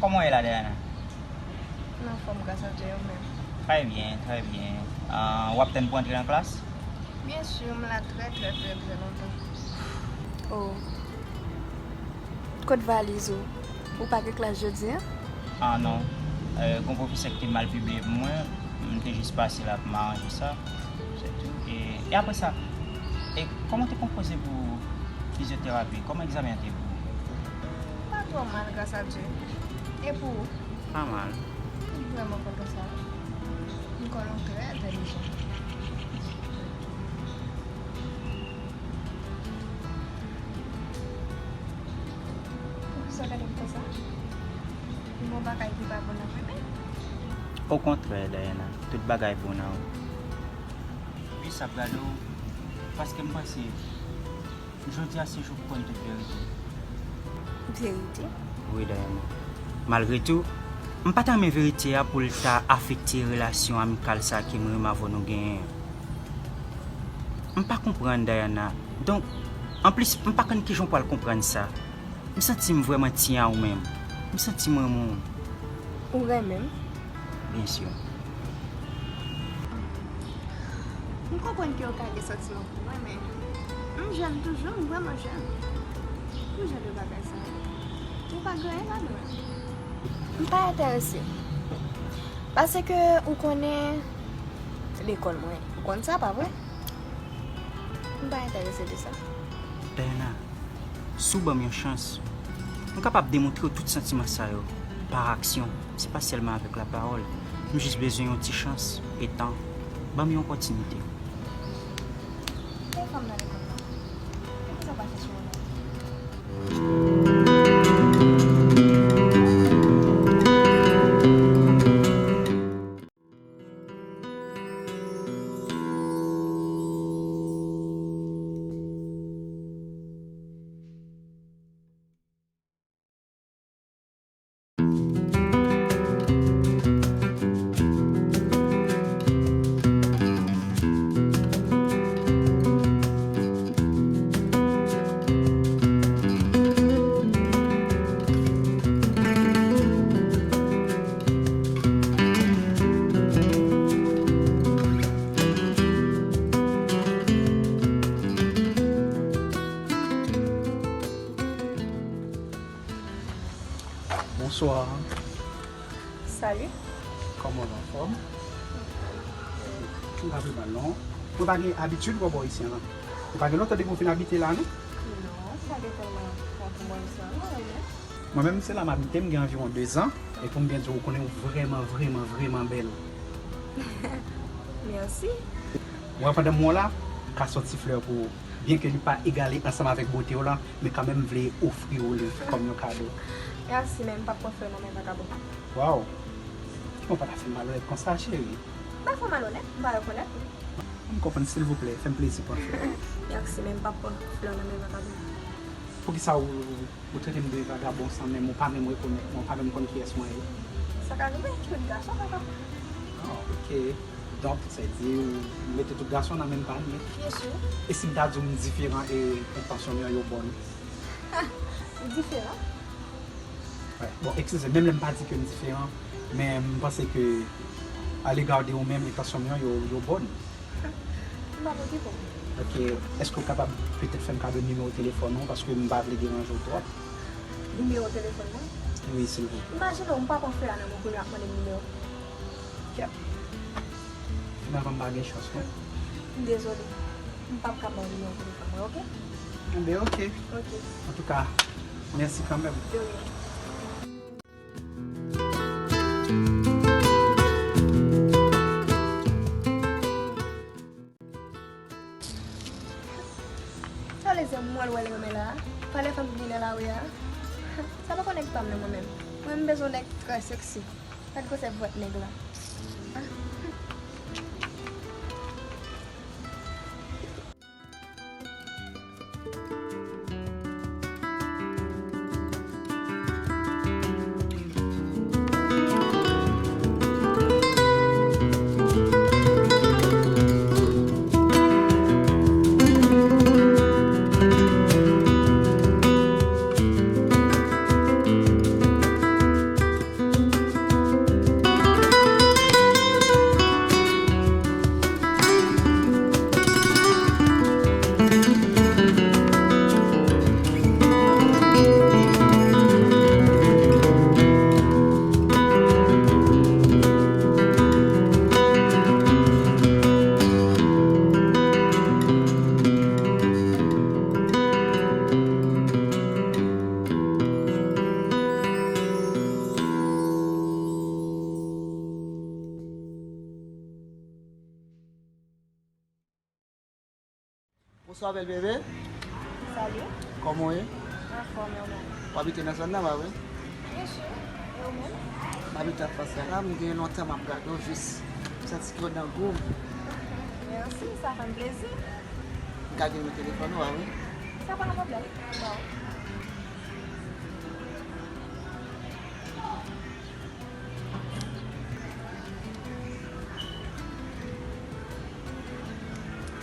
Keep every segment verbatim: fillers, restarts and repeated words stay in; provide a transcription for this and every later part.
Kòman w ye la, Diana? M anfòm, gras a Dye, ou menm? Trè byen, trè byen. Ah, w ap tann pou antre nan klas? Byen si, m la trè, trè, trè, trè lontan. Oh. Kot valiz ou? Ou pa gen klas jodi a? Ah non. Euh, gon pwofesè ki te mal pibliye pou mwen, m te jis pase la pou m aranje sa. Se tou. E, e apre sa, e kòman w te konpoze pou fizyoterapi? Kòman egzamen an te ye pou ou? Pa twò mal, gras a Dye. E pou ou? Pa mal. M vrèman kontan sa. M kwè w trè entèlijan. Poukisa w gade m konsa? Gen yon bagay ki pa bon nan mwen menm? Okontrè, Diana, tout bagay bon nan ou. Jis ap gade w, paske m panse jodi a se jou pou konn tout verite. Verite? Wi, Diana. Malgre tou, m pa ta renmen verite a pou l ta afekte relasyon amikal sa ke mwen menm avè w nou genyen an. M pa konprann, Diana. Donk, anplis, m pa konn kijan w pral konprann sa. M santi m vrèman tyen a ou menm. M santi m renmen w. Ou renmen m? Byen si. M konprann ke w ka gen santiman pou mwen, men m jèn toujou, m vrèman jèn. Ki jan de bagay sa yo? Ou pa gen anyen ladan l. M pa enterese. Paske ou konnen lekòl mwen. Ou konn sa, pa vre? M pa enterese de sa. Diana, si w ban m yon chans, m kapab demontre w tout santiman sa yo pa aksyon, se pa sèlman avèk lapawòl. M jis bezwen yon ti chans e tan. Ban m yon opòtinite. Telefòn nan lekòl la. Poukisa w pa chèche yon lòt? Bonswa. Salut. Kòman w, anfòm? M pa pi mal, non. Mwen pa gen abitid wè bò isi a, non. Ou pa gen lontan depi w fin abite la, non? Non, sa gen tèlman lontan mwen isi a, non, mwen menm. Mwen menm, se la m abite, m gen anviwon de zan. E pou m byen di w, ou konnen ou vrèman, vrèman, vrèman bèl. Mèsi. Mwen, pandan m wè w la, m ka sòti flè pou ou. Byenke li pa egale ansanm avèk bote w lan, men kanmenm m vle ofri w li kòm yon kado. Mèsi, men m p ap pran flè nan men vagabon. Waw! Ou pa ta fè m malonèt konsa, cheri. M pa fè w malonèt, m pa rekonèt ou. M konprann, silvouplè, fè m plezi pran flè. Mèsi, men m p ap pran flè nan men vagabon. Poukisa ou, ou trete m de vagabon san menm, ou pa menm rekonèt mwen, ou pa menm konn kiyès mwen ye? Sa ka rive, tout gason kapab. Ah, ok. Donk, sa vle di ou mete tout gason nan menm panye? Byen si. E si m ta di w m diferan e entansyon m yo, yo bòn? Ou diferan? Wè. Bon, eskize, menm lè m pa di ke m diferan, men m panse ke, a lega de ou menm, entansyon m yo, yo, yo bòn. M pa preokipe w. Ok, èske w kapab petèt fè m kado nimewo telefòn ou, paske m pa vle deranje w twòp? Nimewo telefòn mwen? Wi, silvouplè. Imajine w, m pa pran flè a nan men w, kounye a w ap mande m nimewo. Kèt. Finalman, m pa gen chans, non. M dezole. M p ap ka ba w nimewo telefòn mwen, ok? Enben, ok. Ok. Antouka, mèsi kanmenm. De rien. Sa vle di mwen wè l renmen la. Valè fanm ki gen nan lari a. Sa pa konn nèg pa m nan mwen menm. Mwen m bezwen nèg trè seksi. Gad gwosè vant nèg la. Bonswa, bèl bebe. Salut. Kòman w ye? Anfòm, e ou menm? W abite nan zòn nan, pa vre? Byen si. E ou menm? M abite anfas la. M gen lontan m ap gade w jis. M santi ke w nan gou m. Mèsi, sa fè m plezi. M ka gen nimewo telefòn ou a, wi? Sa pa yon pwoblèm. Mwen ba w.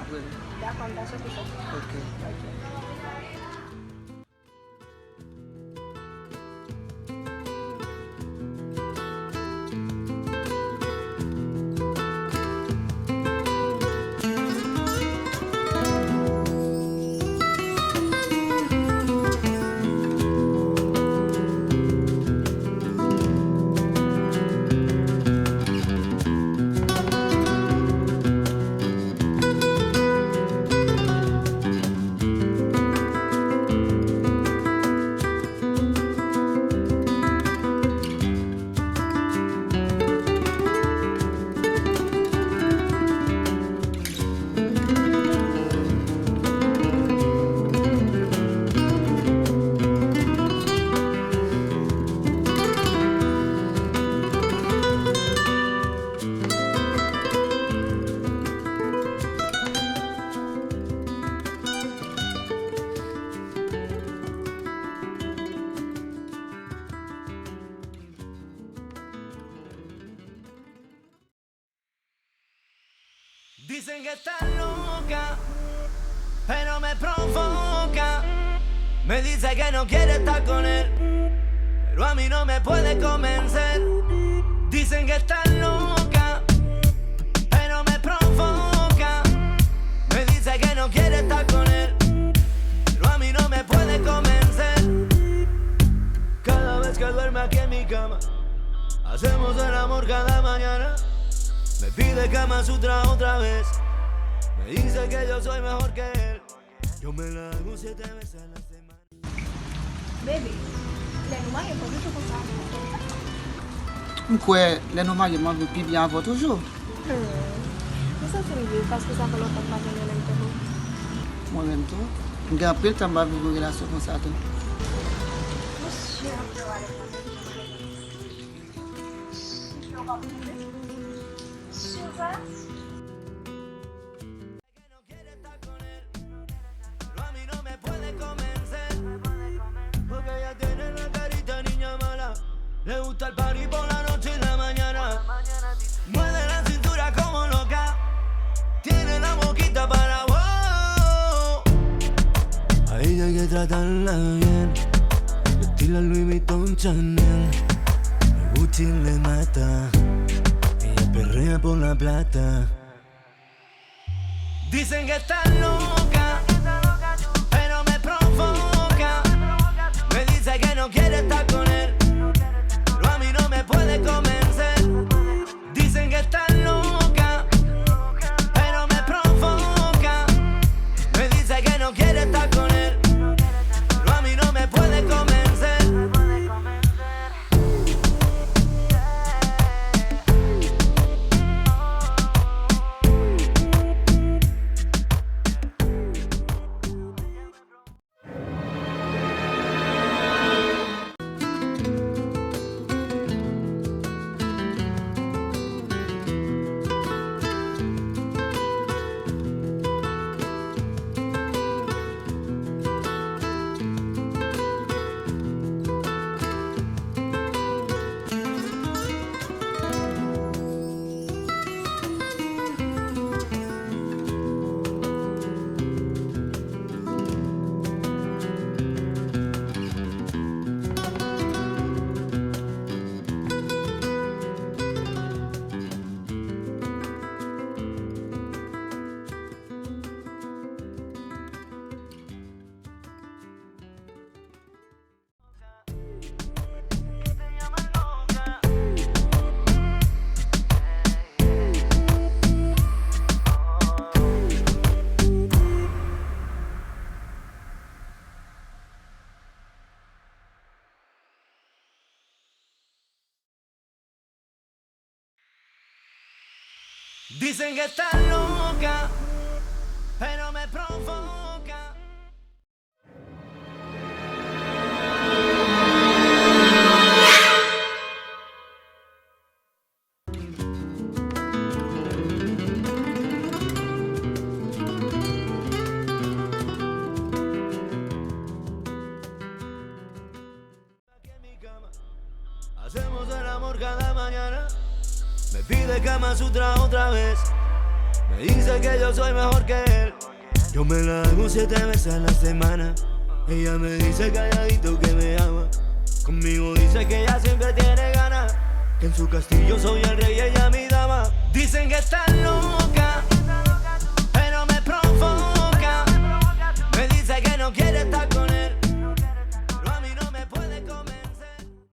Apre. Dakò, m ta chèche sa. Ok. Ok. Dicen que está loca, pero me provoca. Me dice que no quiere estar con él, pero a mí no me puede convencer. Dicen que está loca, pero me provoca. Me dice que no quiere estar con él, pero a mí no me puede convencer. Cada vez que duerme aquí en mi cama, hacemos el amor cada mañana. Me pide Kama Sutra otra vez. Me dice que yo soy mejor que él. Yo me la hago siete veces a la semana. Baby, lè nou marye, fò toujou konsa avè m, konsa. M kwè, lè nou marye, m anvi pi byen avè w toujou. Hmm. M santi m viv, paske sa fè lontan m pa jwenn yon nèg tankou w. Mwen menm tou. M gen anpil tan m pa viv yon relasyon konsa tou. Monchè, m ap fè w alèz avè m. Sugar. Lo a mí no me puede convencer, porque ella tiene la carita niña mala. Le gusta el party por la noche y la mañana. Mueve la cintura como loca, tiene la boquita para wow. A ella hay que tratarla bien, vestirla Louis Vuitton, Chanel, Gucci le mata. Ella perrea por la plata. Dicen que está loca, pero me provoca. Me dice que no quiere estar con él, pero a mí no me puede convencer. Dicen que está loca, pero me provoca. Me dice que no quiere estar con él, pero a mí no me puede convencer. Dicen que está loca, pero me provoca. de Kama Sutra otra vez. Me dice que yo soy mejor que él. Yo me la hago siete veces a la semana. Ella me dice calladito que me ama. Conmigo dice que ella siempre tiene ganas. Que en su castillo soy el rey, ella mi dama. Dicen que están locos.